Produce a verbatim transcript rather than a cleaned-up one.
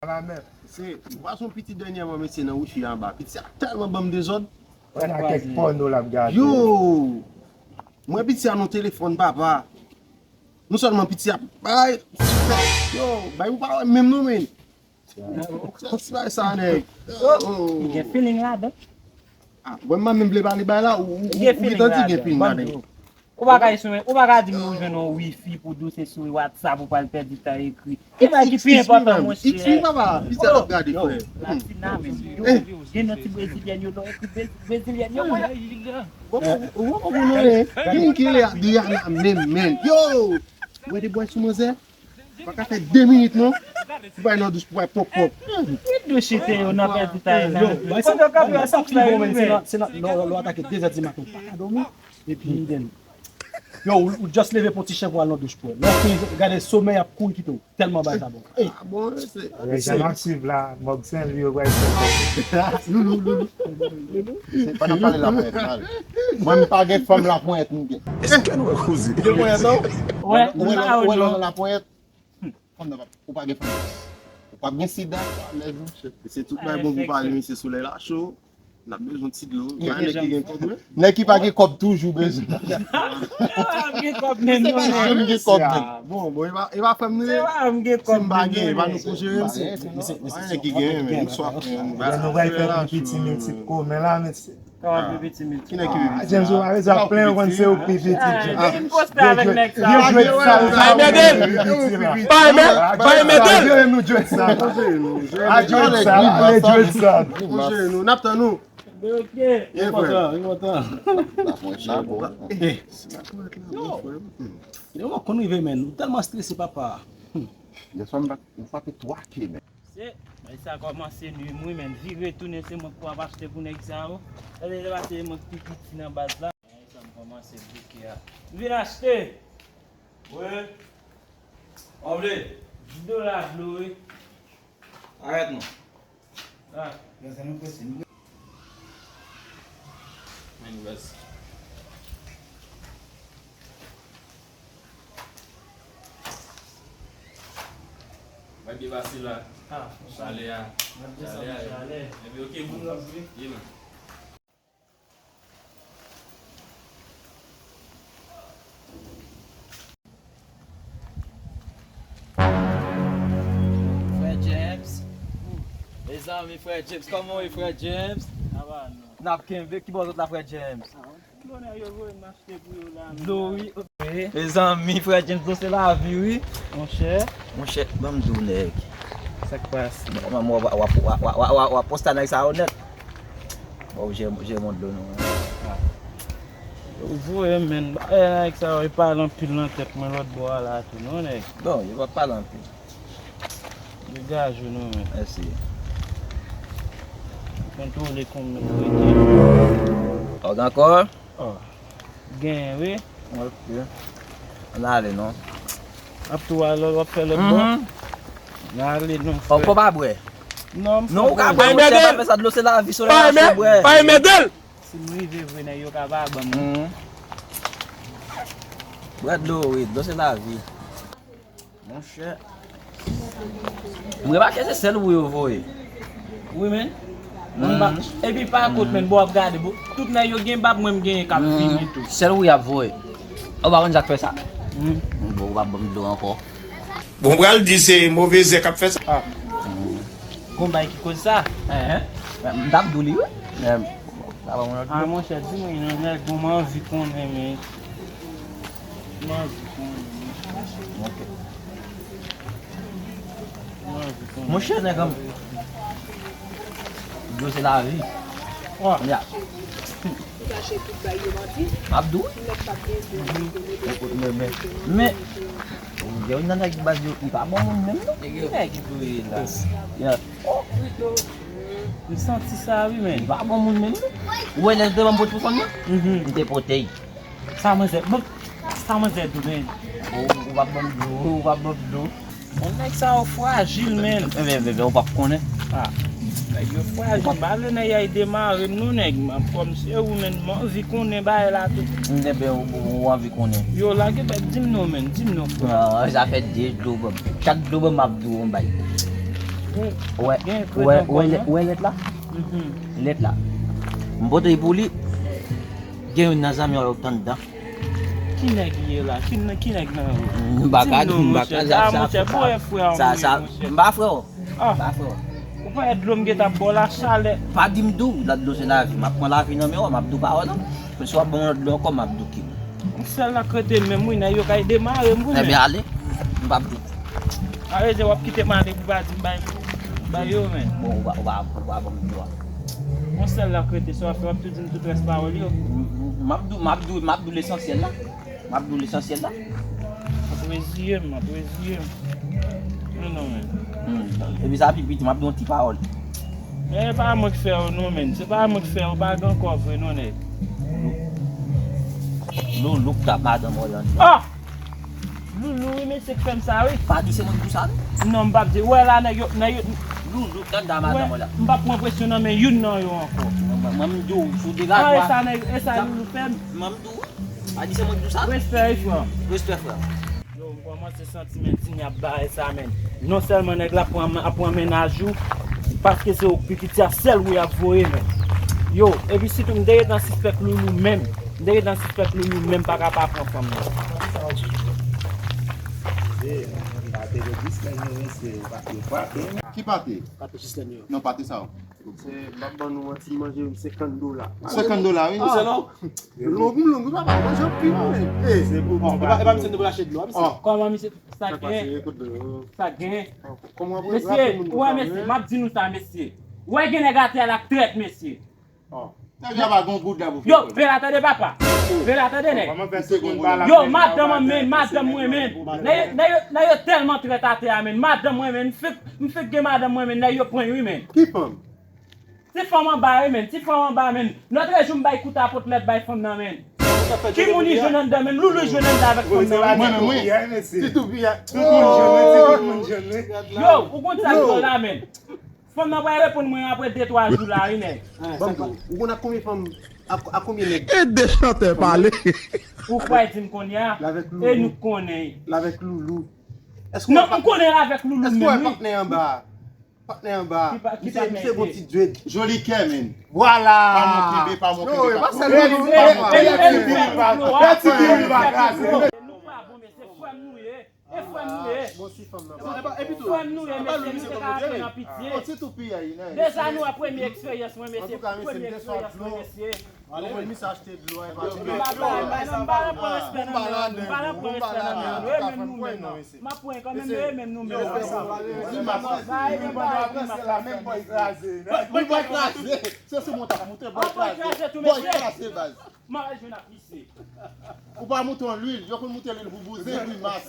Ala men. Se, m pa son pitit dènyèman, mesye, nan wifi anba. Pitit sa tèlman ban m dezòd. Pandan kèk pòno l ap gade. Yo! Mwen pitit sa nan telefòn, papa. Non sèlman pitit sa, bay, yo, bay ou pa wè menm non, men. Sa se bay sa, nèg. Oh, oh. Gen feeling ladan. Ah, mwen, m pa menm vle pale bay la, ou, ou, ou gentan di gen feeling ladan. Ou pa ka eseye, ou pa ka di m ou jwenn yon wifi pou dou se sou WhatsApp ou pral pèdi tan ekri. Ki bagay ki pi enpòtan, monchè? X P, papa, pizza ap gade, frè. La Tina, men. Yo, yo, gen nan ti brezilyèn yo, lè w ekri brez-, brezilyèn yo, mwen. Ou, ou, ou, ou, non, men. Gen ki le Adriana menm, men. Yo! Ou wè de bway sou manzè? Pa ka fè de minit, non. Pou bay nan douch, pou bay pòp, pòp. Ki douch ite yo nan pèdi tan la? Yo, bay sa, sa pi bon, men. Se nan, se nan, lè, lè w atake de zè di maten, ou pa ka dòmi. Epi, then, yo, ou, ou just leve pou ti chen pou al nan douch pou wè. Lè w fini, gade somèy ap kouri kite w. Tèlman bagay sa bon. Ey! Ah bon, se. Bagay sa n ap swiv la, Mòg Senlwi yo pral fè. Loulou, loulou. Se pa nan pale laponyèt, pale. Mwen, m pa gen fanm laponyèt, m gen. Èske nou wè koze? Ou gen ponyèt, non? Wè, ou wè, ou wè laponyèt. Fanm nan pa, ou pa gen fanm. Ou pa gen sida. Se tout bagay bon pou pale, mesye, solèy la cho. N ap bezwen ti dlo. Pa nèg ki gen kòb, men. Nèg ki pa gen kòb toujou bezwen. Gen kòb menm, non, men. Gen kòb menm. Bon, bon, e pa, e pa frè m nou ye. Se pa m gen kòb menm, non, men. Si m pa gen, e pa nou pou jere m, se. Pa nèg ki gen, men, m swaf, men. Nou pral fè pi piti miltip komen la, mesye. Kòman pi piti miltip? Ki nèg ki pi piti? James, ou pa bezwen ap plenn, ou konn se ou pi piti, James. Vin poste avèk nèg sa. Vye jwèt sal sa, ou konn se ou pi piti la. Pa renmen, pa renmen tel. Jere nou jwèt sal. A jwèt sal, ale jwèt sal. N ap tann ou. Ok. Li kontan, li kontan. Yo, yo, mwen konn rive, men. Ou tèlman strese, papa. Yèswa m pa, m frape twa ke, men. Se, men sa kòmanse nwi m wi, men vire tounen se mwen k ap achte pou nèg sa yo. Gade lè pase mwen k pi piti nan baz la. Men sa m kòmanse bouke a. M vin achte. Wi. Ou vle? Di dola dlo wi. Arèt non. Ah. Men baz. Bagay pase la. Ah, chalè a. Chalè a. Epi ok, bon. Ye, man. Frè James. Mezanmi, frè James, kòman w ye, frè James? N ap kenbe, ki bò w sot la, frè James? Dlo, nèg yo voye m achte pou yo la, men. Dlo, wi. Mezanmi, frè James, dlo se lavi, wi. Monchè. Monchè, ban m di w, nèg. Sa k pase? Kòman w ap, w ap, w ap poste nèg sa yo nèt? Bon, jere, jere mond dlo nou. Ou voye, men. Ba, eh, nèg sa yo, e pale anpil nan tèt mwen lòt bò a la tou, non, nèg? Bon, yo pa pale anpil. Degaje w non, men. Mèsi. Kontwole kòman w rete. Òg ankò? Ò. Genyen, wi. Ok. Ann ale, non. Ap tou al, w ap fè lòt bò. Ann ale, non, frè. Fò pa bwè. Non, m fò bwè. Non, ou ka bwè, monchè, pa fè sa, dlo se lavi, solèy la cho, bwè. Pa remède l. Si m rive vre, nèg yo ka pa ban m. Bwè dlo, wi, dlo se lavi. Monchè. M remake se sèl ou yo voye. Wi, men. Mwen pa, epi pa kot, men, bon, w ap gade, bon, tout nèg yo gen bab, mwen m genyen k ap vini tou. Sèl ou y ap voye. Ou pa konn sa k fè sa? Bon, ou pa ban m dlo ankò. Bon, pral di se move zè k ap fè sa. Ah. Gon bay ki koz sa? M t ap di w li, wi. Ah, monchè, di mwen non, nèg, bon, m anvi konnen, men. M anvi konnen, monchè. Ok. M anvi konnen. Monchè, nèg an, dlo se lavi. Ya. M ap di w. Men, men, gen youn nan nèg baz yo, li pa bon moun menm, non. Nèg ki touye la. Ya. M santi sa, wi, men. Li pa bon moun menm, non. Ou wè lè l te ban m pot pou fanm nan? M te pote l. Sa manzè, bon, sa manzè dou, men. Ou, ou p ap ban m dlo, ou p ap ban m dlo. Bon, nèg sa yo frajil, men. Enben, enben, enben, ou p ap konnen. Ah, nèg yo frajil. M pa vle nèg ay demare m, non, nèg. M ap kòm se ou, men. M anvi konnen bagay la tou. Enben, ou, ou, ou anvi konnen. Yo, lage bèt, di m non, men. Di m non, frè. Ah, sa fè de dlo, bon. Chak dlo, bon, m ap di w yon bay. Ou wè, ou wè, ou wè lè- ou wè lèt la? Mhm. Lèt la. M pote l pou li. Gen youn nan zanmi w yo k t anndan. Ki nèg li ye la? Ki nè- ki nèg nan yo? M pa ka di, m pa ka di sa. Monchè, boyè frè w, monchè. M pa frè w. Ah. M pa frè w. Ou pa wè dlo m gentan ba w la, chalè. Pa di m di w, la dlo se lavi. M ap pran lavi nan men w, m ap di w pawòl an. Men si w ap ban m lòt dlo ankò, m ap di w ki. Yon sèl la k rete menm, wi, nèg yo kay demare m, wi, men. Ebyen, ale. M p ap di w. Areze, w ap kite m ale pou pa di m bay, bay yo, men. Bon, ou pa, ou pa, ou pa ban m dlo a. Yon sèl la k rete, sa w ap fè, w ap tou di m tout rès pawòl yo. M, m, m ap di w, m ap di w, m ap di w lesansyèl la. M ap di w lesansyèl la. M ap reziye m, m ap reziye m. Non, non, men. Hmm. Epi sa pi piti, m ap di w yon ti pawòl. E pa mwen k fè w non, men. Se pa mwen k fè w, pa gen kò vre non, nèg. Loulou k ap madanm Orlando. Ah! Loulou, wi, mesye k fè m sa, wi. Pa di se mwen k di w sa, non? Non, m p ap di. Ou wè la, nèg yo, nèg yo. Loulou k ap madanm Orlando. M p ap pran presyon nan men youn nan yo ankò. Mwen, mwen, m di w, sou degaje a. Ah, e sa, nèg, e sa Loulou fè m? Mwen, m di w, wi. Pa di se mwen ki di w sa. Respè, wi, frè. Respè, frè. Yo, m kòmanse santi, men, ti nèg ap bay sa, men. Non sèlman nèg la ap pran, ap pran mennaj ou, paske se ou k pi piti a, sèl ou y ap voye, men. Yo, epi sitou m te gentan sispèk Loulou menm. M te gentan sispèk Loulou menm pa ka pa pran fanm nan. Pate yo dis lè yo, mesye, yo pa, yo pate. Ki pate? Pate jis lè yo. Non, pate sa. Se, m ap ban nou yon ti manje, senkant dola. Senkant dola, wi. Ah. Long, long, wi, papa, manje anpil, wi. Eh, se pou bon, e pa, e pa misye nou pou lache dlo a, misye. Kòman misye, sa gen? Sa gen? Mesye, ou wè, mesye, m ap di nou sa, mesye. Ou wè gen nèg atè a l ap trèt, mesye. Nèg la pa gon goud la pou fè. Yo, vela tande, papa. Vela tande, nèg. Yo, madanm an, men, madanm mwen, men. Nèg yo, nèg yo, nèg yo tèlman trèt atè a, men. Madanm mwen, men. M fèk, m fèk gen madanm mwen, men. Nèg yo pran, wi, men. Ki fanm? Ti fanm anba, wi, men. Ti fanm anba, men. Lòt jou m bay kout apot lèt bay fanm nan, men. Ki moun li jwenn anndan, men. Loulou jwenn anndan avèk fanm nan, wi. Mwen menm, wi. Ti toupiya. Tout moun jwenn, wi. Tout moun jwenn, wi. Yo, ou konn sa k gen la, men. Fanm nan pral reponn mwen apre de twa jou la, wi, nèg. Ban m di w, ou konn ak konbyen fanm, ak, ak konbyen nèg? E de chantè pale. Ou kwè di m konnen a? E nou konnen. L avèk Loulou. Non, m konnen l avèk Loulou menm, wi. Èske w wè patnè anba a? Patnè anba a. Ki pa, ki patnè? Misye gon ti dread. Joli kè, men. Vwala. Pa mwen kenbe, pa mwen kenbe. Yo, e pa sèl Loulou, papa. E ti Loulou pa kraze. Nou pa bon, men se frè m nou ye. E frè m nou ye. Bon, si fanm nan pa. Frè m nou ye, mesye, nou te ka atann an pitye. Deja nou a premye eksperyans mwen, mesye. Premye eksperyans mwen, mesye. Ale, men misye achte dlo, e pa. M pa, m pa, m pa, m pa pran respè nan men nou. M pa pran respè nan men nou. E menm nou menm nan. M ap pran kanmenm, e menm nou menm. Bay, bay, bay. Menm bòy kraze. Bòy kraze. Se sou mwen t ap moute, bòy kraze. Bòy kraze, baz. M al jwenn ak misye. Ou pa moute yon lwil, yo konn moute lwil pou bouzen, grimas.